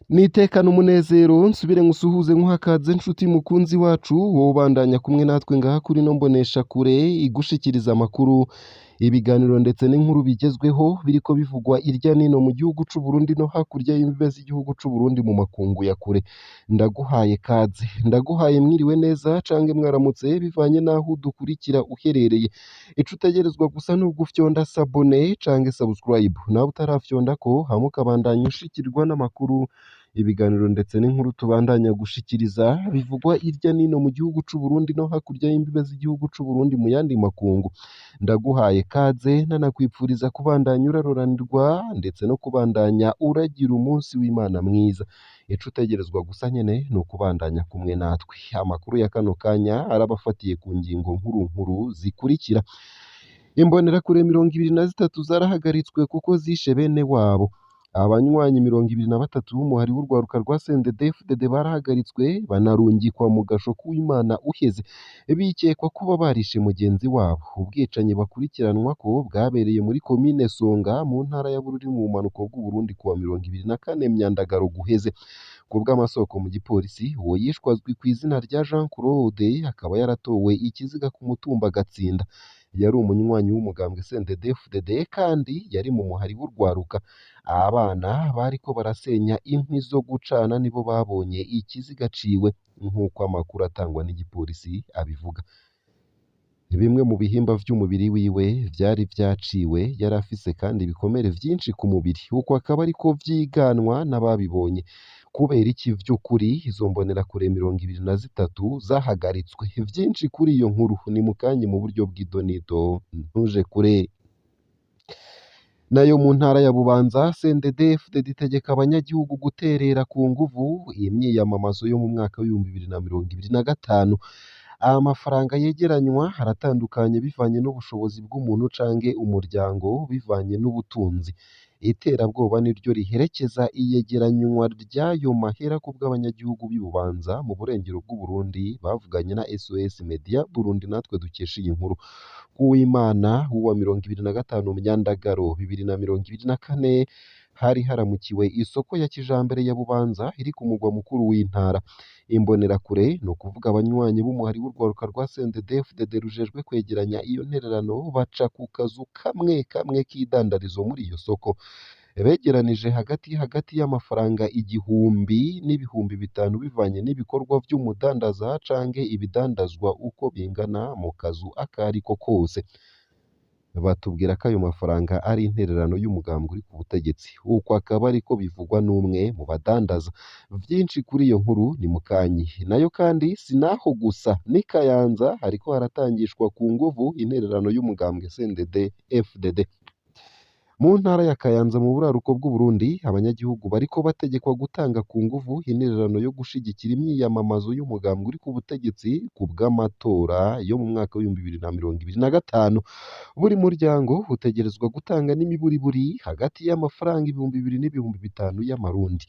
Nitekana umunezero nsubire nkusuhuze nkuhakaze nshuti mukunzi wacu, wowe ubandanya kumwe natwe ngaha kuri no mbonesha kure igushikiriza amakuru, ibiganiro ndetse n'inkuru bigezweho biriko bivugwa irya nino mu gihugu c'u Burundi no hakurya y'imbibe z'igihugu c'u Burundi mu makungu ya kure. Ndaguhaye kaze, ndaguhaye mwiriwe neza canke mwaramutse bivanye n'aho udukurikira uherereye. Ico utegerezwa gusa ni ugufyonda sabone canke subscribe, nawe utarafyondako hama ukabandanya ushikirwa n'amakuru, ibiganiro ndetse n'inkuru tubandanya gushikiriza bivugwa irya nino mu gihugu c'u Burundi no hakurya y'imbibe z'igihugu c'u Burundi mu yandi makungu. Ndaguhaye kaze nanakwipfuriza kubandanya uraroranirwa ndetse no kubandanya uragira umunsi w'Imana mwiza. Ico utegerezwa gusa nyene ni ukubandanya kumwe natwe. Amakuru ya kano kanya arabafatiye ku ngingo nkuru nkuru zikurikira: Imbonerakure 23 zarahagaritswe kuko zishe bene wabo. Abanywanyi 23 b'umuhari w'urwaruka rwa CNDD-FDD barahagaritswe banarungikwa mu gasho k'Uwimana uheze, bikekwa kuba barishe mugenzi wabo. Ubwicanyi bakurikiranwa ko bwabereye muri komine Songa mu ntara ya Bururi mu bumanuko bw'Uburundi kuwa 24 Myandagaro guheze. Ku bw'amasoko mu gipolisi, uwo yishwe azwi ku izina rya Jean Claude, akaba yaratowe ikiziga ku mutumba Gatsinda. Yari umunywanyi w'umugambwe CNDD-FDD kandi yari mu muhari w'urwaruka. Abana bariko barasenya inkwi zo gucana nibo babonye ikiziga ciwe, nk'uko amakuru atangwa n'igipolisi abivuga. Bimwe mu bihimba vy'umubiri wiwe vyari vyaciwe, yari afise kandi ibikomere vyinshi ku mubiri, uko akaba ariko vyiganwa n'ababibonye. Kubera iki vy'ukuri izo mbonerakure 23 zahagaritswe? Vyinshi kuri iyo nkuru ni mukanye mu buryo bw'idonido, ntuje kure. Nayo mu ntara ya Bubanza, CNDD-FDD itegeka abanyagihugu guterera ku nguvu imyiyamamazo yo mu mwaka w'2025. Amafaranga yegeranywa aratandukanye bivanye n'ubushobozi bw'umuntu canke umuryango, bivanye n'ubutunzi. Iterabwoba niryo riherekeza iyegeranywa ry'ayo mahera ku bw'abanyagihugu b'i Bubanza mu burengero bw'Uburundi bavuganye na SOS Media Burundi natwe dukesha iyi nkuru. Kuwimana w'uwa 25 Myandagaro 2024 hari haramukiwe isoko ya kijambere ya Bubanza iri ku mugwa mukuru w'intara. Imbonerakure ni ukuvuga abanywanyi b'umuhari w'urwaruka rwa CNDD-FDD rujejwe kwegeranya iyo ntererano, baca ku kazu kamwe kamwe k'idandarizo muri iyo soko. Begeranije hagati hagati y'amafaranga 1000 n'ibihumbi 5 bivanye n'ibikorwa vy'umudandaza canke ibidandazwa uko bingana mu kazu akariko kose. Batubwira ko ayo mafaranga ari intererano y'umugambwe uri ku butegetsi, uko akaba ariko bivugwa n'umwe mu badandaza. Vyinshi kuri iyo nkuru ni mukanyi. Nayo kandi si naho gusa, n'i Kayanza hariko haratangishwa ku nguvu intererano y'umugambwe CNDD-FDD. Mu ntara ya Kayanza mu buraruko bw'Uburundi, abanyagihugu bariko bategekwa gutanga ku nguvu intererano yo gushigikira imyiyamamazo y'umugambwe uri ku butegetsi ku bw'amatora yo mu mwaka w'2025. Buri muryango utegerezwa gutanga n'imiburiburi hagati y'amafaranga 2000 n'ibihumbi 5 y'amarundi.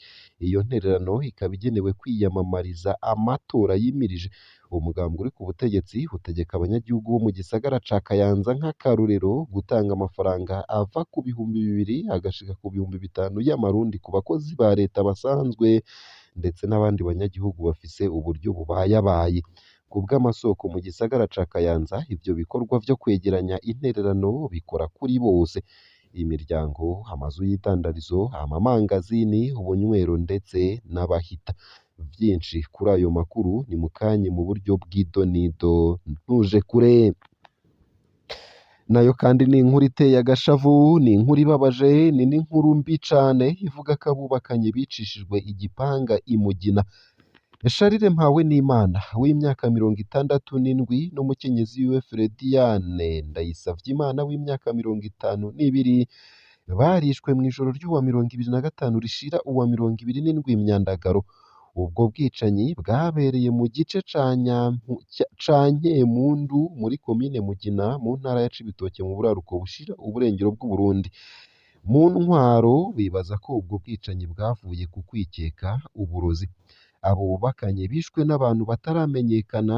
Iyo ntererano ikaba igenewe kwiyamamariza amatora yimirije. Umugambwe uri ku butegetsi utegeka abanyagihugu bo mu gisagara ca Kayanza nk'akarorero gutanga amafaranga ava ku 2000 agashika ku bihumbi 5 y'amarundi ku bakozi ba leta basanzwe ndetse n'abandi banyagihugu bafise uburyo bubayabaye. Ku bw'amasoko mu gisagara ca Kayanza, ivyo bikorwa vyo kwegeranya intererano bikora kuri bose: imiryango, amazu y'idandarizo, amamangazini, ubunywero ndetse n'abahita. Vyinshi kuri ayo makuru ni mukanye mu buryo bw'idonido, ntuje kure. Nayo kandi ni inkuru iteye agashavu, ni inkuru ibabaje, ni n'inkuru mbi cane ivuga ko abubakanye bicishijwe igipanga i Mugina. Charles Mpawenimana w'imyaka 67 n'umukenyezi wiwe Frediane Ndayisavyimana w'imyaka 52 barishwe mw'ijoro ry'uwa 25 rishira uwa 27 Myandagaro. Ubwo bwicanyi bwabereye mu gice ca Nkemundu muri komine Mugina mu ntara ya Cibitoke mu buraruko bushira uburengero bw'Uburundi. Mu ntwaro bibaza ko ubwo bwicanyi bwavuye ku kwikeka uburozi. Abo bubakanye bishwe n'abantu bataramenyekana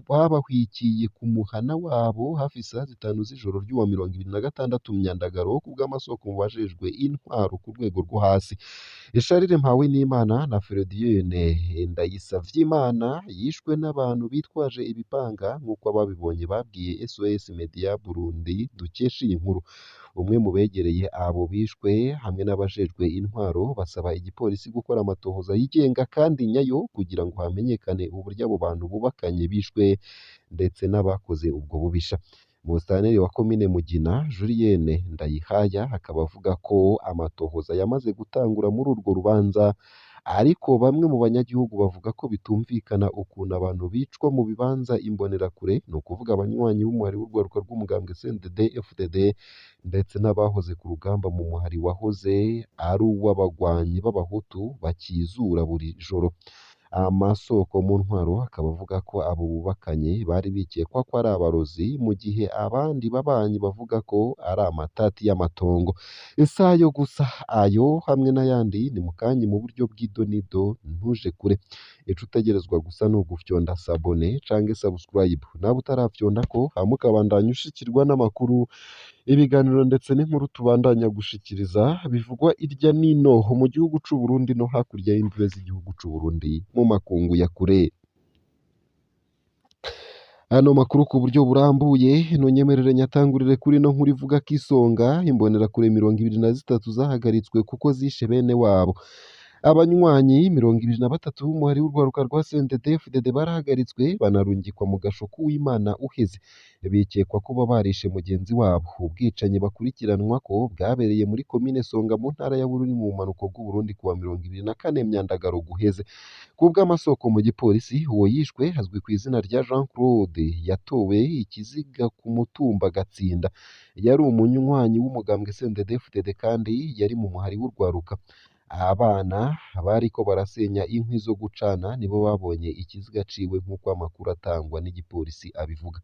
babahwikiye ku muhana wabo hafi isaha 5 z'ijoro ry'uwa 26 Myandagaro, kubw'amasoko mu bajejwe intwaro ku rwego rwo hasi. Charles Mpawenimana na Fredienne Ndayisavyimana yishwe n'abantu bitwaje ibipanga, nk'uko ababibonye babwiye SOS Media Burundi dukesha iyi nkuru. Umwe mu begereye abo bishwe hamwe n'abajejwe intwaro basaba igipolisi gukora amatohoza yigenga kandi nyayo kugira ngo hamenyekane uburyo abo bantu bubakanye bishwe ndetse n'abakoze ubwo bubisha. Musitanteri wa komine Mugina, Julienne Ndayihaya, akaba avuga ko amatohoza yamaze gutangura muri urwo rubanza, ariko bamwe mu banyagihugu bavuga ko bitumvikana ukuntu abantu bicwa mu bibanza imbonerakure, ni ukuvuga abanywanyi b'umuhari w'urwaruka rw'umugambwe CNDD-FDD ndetse n'abahoze ku rugamba mu muhari wahoze ari uw'abagwanyi b'abahutu bakizura buri joro. Amasoko mu ntwaro akaba avuga ko abo bubakanye bari bikekwa ko ari abarozi, mu gihe abandi babanyi bavuga ko ari amatati y'amatongo. Isayo gusa ayo hamwe n'ayandi ni mukanya mu buryo bw'idonido, ntuje kure. Ico utegerezwa gusa ni ugufyonda sabone canke subscribe, nawe utarafyondako, hama ukabandanya ushikirwa n'amakuru, ibiganiro ndetse n'inkuru tubandanya gushikiriza bivugwa irya nino mu gihugu c'u Burundi no hakurya y'imbibe z'igihugu c'u Burundi mu makungu ya kure. Ano makuru ku buryo burambuye nonyemerere nyatangurire kuri no nkuru ivuga ko Isonga imbonerakure 23 zahagaritswe kuko zishe bene wabo. Abanywanyi 23 b'umuhari w'urwaruka rwa CNDD-FDD barahagaritswe banarungikwa mu gasho k'Uwimana uheze, bikekwa kuba barishe mugenzi wabo. Ubwicanyi bakurikiranwa ko bwabereye muri komine Songa mu ntara ya Bururi mu bumanuko bw'Uburundi kuwa 24 Myandagaro guheze. Kubw'amasoko mu gipolisi, uwo yishwe azwi ku izina rya Jean Claude, yatowe ikiziga ku mutumba Gatsinda. Yari umunywanyi w'umugambwe CNDD-FDD kandi yari mu muhari w'urwaruka. Abana bariko barasenya inkwi zo gucana nibo babonye ikiziga ciwe, nk'uko amakuru atangwa n'igipolisi abivuga.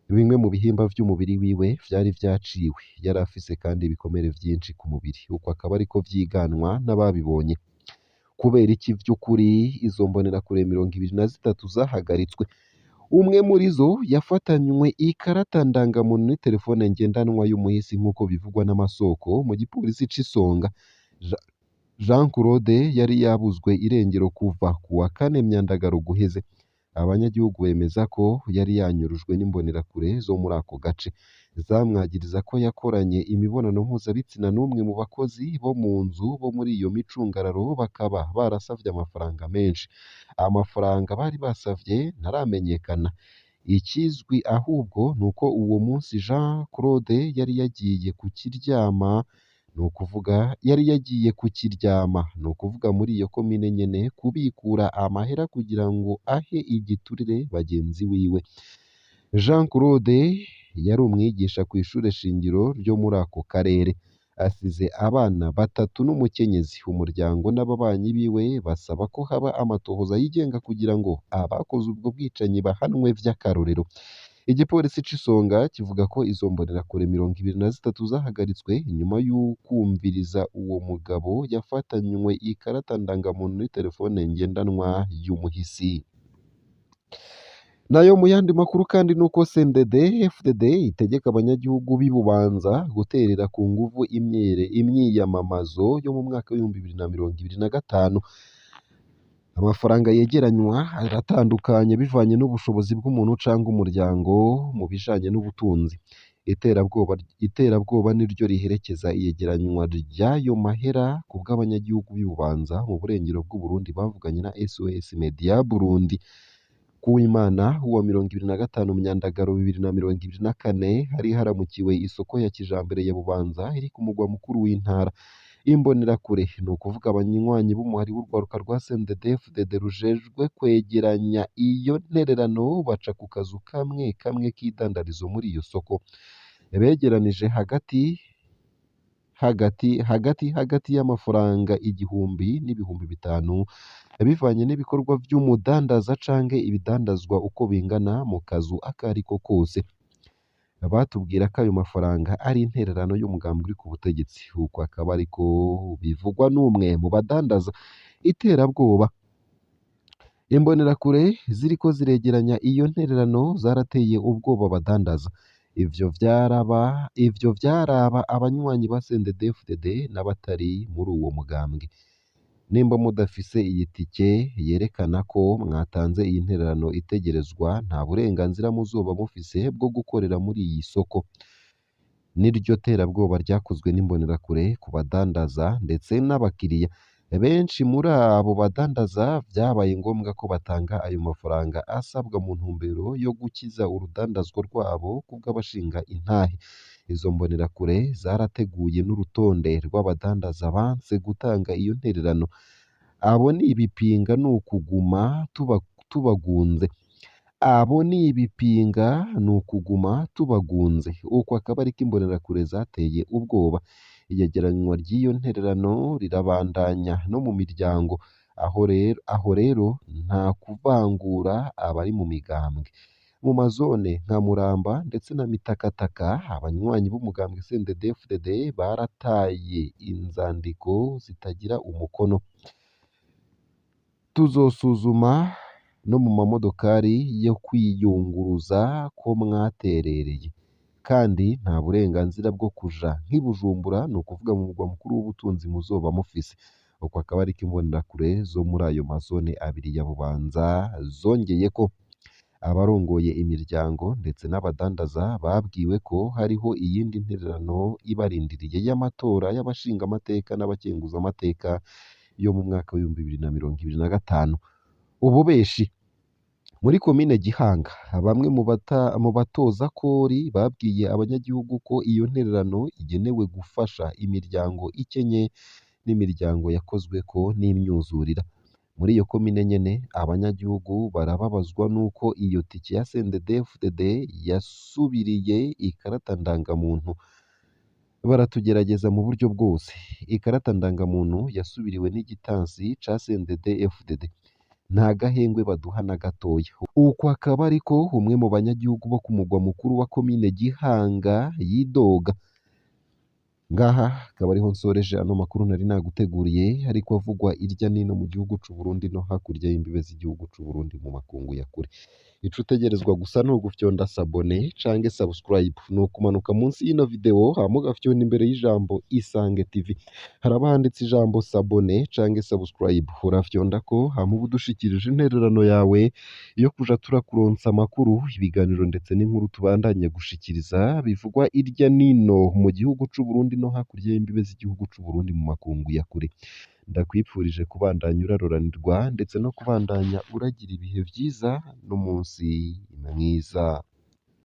Bimwe mu bihimba vy'umubiri wiwe vyari vyaciwe, yari afise kandi ibikomere vyinshi ku mubiri, uko akaba ariko vyiganwa n'ababibonye. Kubera iki vy'ukuri izo mbonerakure 23 zahagaritswe? Umwe muri zo yafatanywe ikarata ndangamuntu n'iterefone ngendanwa y'umuhisi, nk'uko bivugwa n'amasoko mu gipolisi c'Isonga. Jean Claude yari yabuzwe irengero kuva kuwa kane Myandagaro guheze. Abanyagihugu bemeza ko yari yanyurujwe n'imbonerakure zo muri ako gace, zamwagiriza ko yakoranye imibonano mpuzabitsina n'umwe mu bakozi bo mu nzu bo muri iyo micungararo, bakaba barasavye amafaranga menshi. Amafaranga bari basavye ntaramenyekana. Ikizwi ahubwo nuko uwo munsi Jean Claude yari yagiye kukiryama, ni ukuvuga yari yagiye kukiryama, ni ukuvuga muri iyo komine nyene, kubikura amahera kugira ngo ahe igiturire bagenzi wiwe. Jean Claude yari umwigisha kw'ishure shingiro ryo muri ako karere. Asize abana batatu n'umukenyezi. Umuryango n'ababanyi biwe basaba ko haba amatohoza yigenga kugira ngo abakoze ubwo bwicanyi bahanwe vy'akarorero. Igipolisi c'Isonga kivuga ko izo mbonerakure 23 zahagaritswe inyuma y'ukwumviriza uwo mugabo yafatanywe ikarata ndangamuntu n'iterefone ngendanwa y'umuhisi. Nayo mu yandi makuru kandi nuko CNDD-FDD itegeka abanyagihugu b'i Bubanza guterera ku nguvu imyiyamamazo yo mu mwaka w'2025. Amafaranga yegeranywa aratandukanye bivanye n'ubushobozi bw'umuntu canke umuryango mu bijanye n'ubutunzi. Iterabwoba niryo riherekeza iyegeranywa ry'ayo mahera kubw'abanyagihugu b'i Bubanza mu burengero bw'Uburundi bavuganye na SOS Media Burundi. Kuwimana wa 25 Myandagaro 2024 hari haramukiwe isoko ya kijambere ya Bubanza iri ku mugwa mukuru w'intara. Imbonerakure, ni ukuvuga abanywanyi b'umuhari w'urwaruka rwa CNDD-FDD rujejwe kwegeranya iyo ntererano, baca ku kazu kamwe kamwe k'idandarizo muri iyo soko. Begeranije hagati hagati hagati hagati y'amafaranga 1000 n'ibihumbi 5, bivanye n'ibikorwa vy'umudandaza canke ibidandazwa uko bingana mu kazu akariko kose. Batubwira ko ayo mafaranga ari intererano y'umugambi uri ku butegetsi, uko akaba ariko bivugwa n'umwe mu badandaza. Iterabwoba. Imbonerakure ziriko ziregeranya iyo ntererano zarateye ubwoba abadandaza. Ivyo vyaraba abanywanyi ba CNDD-FDD n'abatari muri uwo mugambwe. Nimba mudafise iyi tike yerekana ko mwatanze iyi ntererano itegerezwa, nta burenganzira muzoba mufise bwo gukorera muri iyi soko. Niryo terabwoba ryakozwe n'imbonerakure ku badandaza ndetse n'abakiriya. Benshi muri abo badandaza vyabaye ngombwa ko batanga ayo mafaranga asabwa mu ntumbero yo gukiza urudandazwa rwabo kubw'abashinga intahe. Izo mbonerakure zarateguye n'urutonde rw'abadandaza banse gutanga iyo ntererano. Abo ni ibipinga n'ukuguma tubagunze. Abo ni ibipinga n'ukuguma tubagunze. Uko akaba ariko imbonerakure zateye ubwoba. Iyegeranywa ry'iyo ntererano rirabandanya no mu miryango. Aho rero nta kuvangura abari mu migambwe. Mu mazone nka Muramba ndetse na Mitakataka, abanywanyi b'umugambwe CNDD-FDD barataye inzandiko zitagira umukono. Tuzosuzuma no mu mamodokari yo kwiyunguruza ko mwaterereye. Kandi nta burenganzira bwo kuja nk'i Bujumbura, ni ukuvuga mu mugwa mukuru w'ubutunzi muzoba mufise. Uko akaba ariko imbonerakure zo muri ayo mazone abiri ya Bubanza zongeyeko. Abarongoye imiryango ndetse n'abadandaza babwiwe ko hariho iyindi ntererano ibarindiriye y'amatora y'abashingamateka n'abakenguzamateka yo mu mwaka w'2025. Ububeshi muri komine Gihanga, bamwe mu batoza kori babwiye abanyagihugu ko iyo ntererano igenewe gufasha imiryango ikenye n'imiryango yakozweko n'imyuzurira. Muri iyo komine nyene, abanyagihugu barababazwa n'uko iyo tike ya CNDD-FDD yasubiriye ikarata ndangamuntu. Baratugerageza mu buryo bwose. Ikarata ndangamuntu yasubiriwe n'igitansi ca CNDD-FDD. Nta gahengwe baduha na gatoya. Uko akaba ariko umwe mu banyagihugu bo ku mugwa mukuru wa komine Gihanga yidoga. Ngaha akaba ariho nsoreje ano makuru nari naguteguriye, ariko avugwa irya nino mu gihugu c'u Burundi no hakurya y'imbibe z'igihugu c'u Burundi mu makungu ya kure. Ico utegerezwa gusa ni ugufyonda s'abonner canke subscribe, ni ukumanuka munsi y'ino video hama ugafyonda imbere y'ijambo Isange TV. Haraba handitse ijambo s'abonner canke subscribe, urafyondako hama uba udushikirije intererano yawe yo kuja turakuronsa amakuru, ibiganiro ndetse n'inkuru tubandanya gushikiriza bivugwa irya nino mu gihugu c'u Burundi no hakurya y'imbibe z'igihugu c'u Burundi mu makungu ya kure. Ndakwipfurije kubandanya uraroranirwa ndetse no kubandanya uragira ibihe vyiza n'umunsi mwiza.